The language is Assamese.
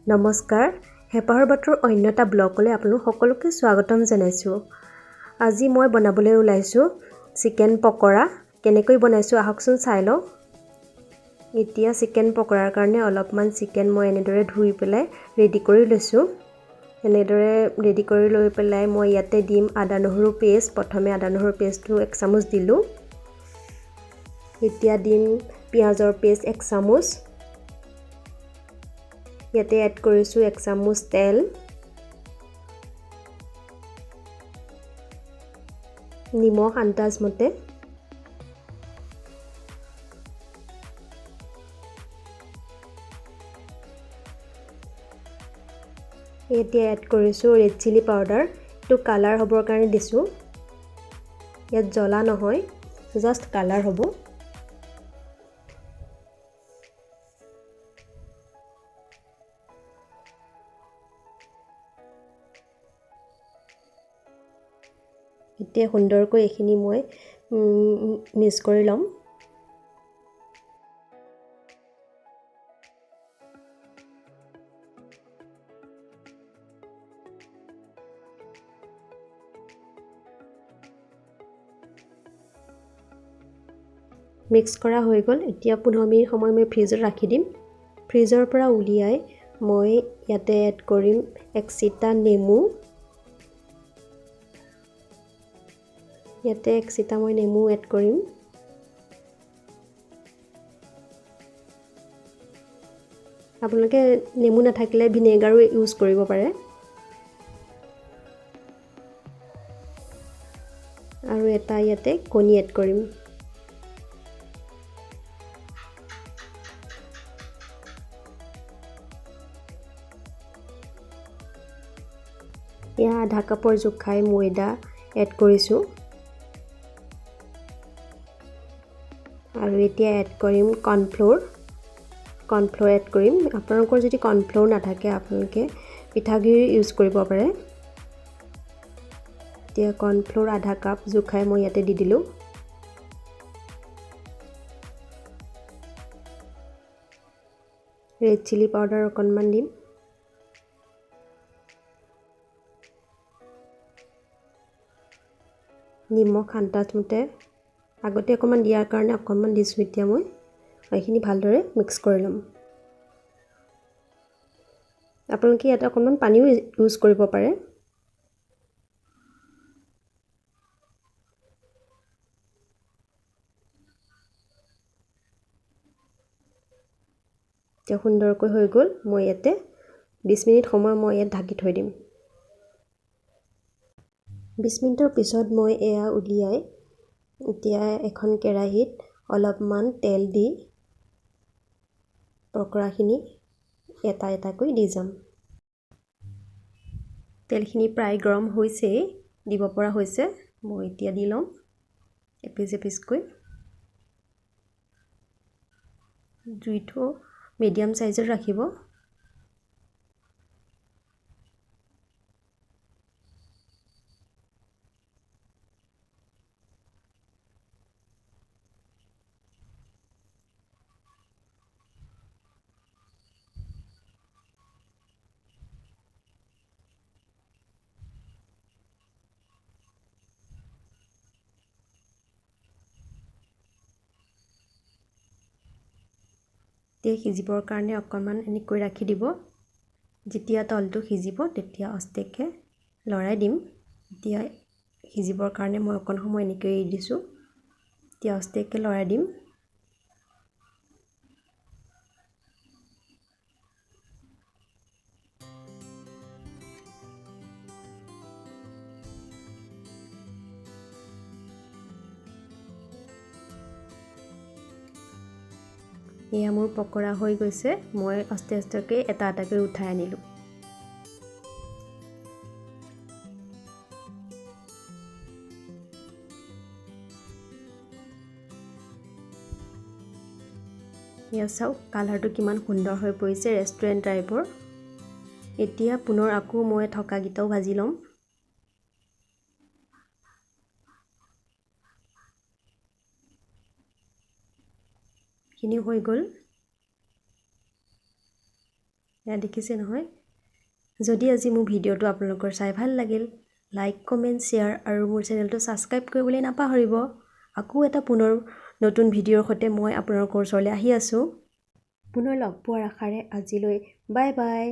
নমস্কাৰ, হেঁপাহৰ বাটৰ অন্য এটা ব্লগলৈ আপোনালোক সকলোকে স্বাগতম জনাইছোঁ। আজি মই বনাবলৈ ওলাইছোঁ চিকেন পকৰা। কেনেকৈ বনাইছোঁ আহকচোন চাই লওঁ। এতিয়া চিকেন পকৰাৰ কাৰণে অলপমান চিকেন মই এনেদৰে ধুই পেলাই ৰেডি কৰি লৈছোঁ। এনেদৰে ৰেডি কৰি লৈ পেলাই মই ইয়াতে দিম আদা নহৰু পেষ্ট। প্ৰথমে আদা নহৰু পেষ্টটো এক চামুচ দিলোঁ। এতিয়া দিম পিঁয়াজৰ পেষ্ট এক চামুচ। ইয়াতে এড কৰিছোঁ এক চামুচ তেল। নিমখ আন্দাজমতে। এতিয়া এড কৰিছোঁ ৰেড চিলি পাউডাৰ। এইটো কালাৰ হ'বৰ কাৰণে দিছোঁ, ইয়াত জ্বলা নহয়, জাষ্ট কালাৰ হ'ব। এতিয়া সুন্দৰকৈ এইখিনি মই মিক্স কৰি ল'ম। মিক্স কৰা হৈ গ'ল। এতিয়া 15 মিনিট সময় মই ফ্ৰিজত ৰাখি দিম। ফ্ৰিজৰ পৰা উলিয়াই মই ইয়াতে এড কৰিম এক চিটা নেমু। ইয়াতে এক চিটা মই নেমু এড কৰিম। আপোনালোকে নেমু নাথাকিলে ভিনেগাৰো ইউজ কৰিব পাৰে। আৰু এটা ইয়াতে কণী এড কৰিম। এয়া আধা কাপৰ জোখাই ময়দা এড কৰিছোঁ। আৰু এতিয়া এড কৰিম কৰ্ণফ্ল'ৰ। কৰ্ণফ্ল'ৰ এড কৰিম। আপোনালোকৰ যদি কৰ্ণফ্ল'ৰ নাথাকে আপোনালোকে পিঠাগুড়ি ইউজ কৰিব পাৰে। এতিয়া কৰ্ণফ্ল'ৰ আধা কাপ জোখাই মই ইয়াতে দি দিলোঁ। ৰেড চিলি পাউডাৰ অকণমান দিম। নিমখ আন্দাজমতে, আগতে অকণমান দিয়াৰ কাৰণে অকণমান দিছোঁ। এতিয়া মই এইখিনি ভালদৰে মিক্স কৰি ল'ম। আপোনালোকে ইয়াতে অকণমান পানীও ইউজ কৰিব পাৰে। এতিয়া সুন্দৰকৈ হৈ গ'ল। মই ইয়াতে 20 মিনিট সময় মই ইয়াত ঢাকি থৈ দিম। 20 মিনিটৰ পিছত মই এয়া উলিয়াই এতিয়া এখন কেৰাহীত অলপমান তেল দি পকৰাখিনি এটা এটাকৈ দি যাম। তেলখিনি প্ৰায় গৰম হৈছেই, দিব পৰা হৈছে। মই এতিয়া দি ল'ম এপিচ এপিচকৈ। জুইটো মিডিয়াম চাইজত ৰাখিব। এতিয়া সিজিবৰ কাৰণে অকণমান এনেকৈ ৰাখি দিব। যেতিয়া তলটো সিজিব তেতিয়া আস্তেকৈ লৰাই দিম। এতিয়া সিজিবৰ কাৰণে মই অকণ সময় এনেকৈ এৰি দিছোঁ। এতিয়া আস্তেকৈ লৰাই দিম। এয়া মোৰ পকৰা হৈ গৈছে। মই আস্তে আস্তেকৈ এটা এটাকৈ উঠাই আনিলোঁ। এয়া চাওক কালাৰটো কিমান সুন্দৰ হৈ পৰিছে, ৰেষ্টুৰেণ্ট টাইপৰ। এতিয়া পুনৰ আকৌ মই থকাকেইটাও ভাজি ল'ম। খিনি হৈ গ'ল। এয়া দেখিছে নহয়। যদি আজি মোৰ ভিডিঅ'টো আপোনালোকৰ চাই ভাল লাগিল, লাইক, কমেণ্ট, শ্বেয়াৰ আৰু মোৰ চেনেলটো ছাবস্ক্ৰাইব কৰিবলৈ নাপাহৰিব। আকৌ এটা পুনৰ নতুন ভিডিঅ'ৰ সৈতে মই আপোনালোকৰ ওচৰলৈ আহি আছোঁ। পুনৰ লগ পোৱাৰ আশাৰে আজিলৈ বাই বাই।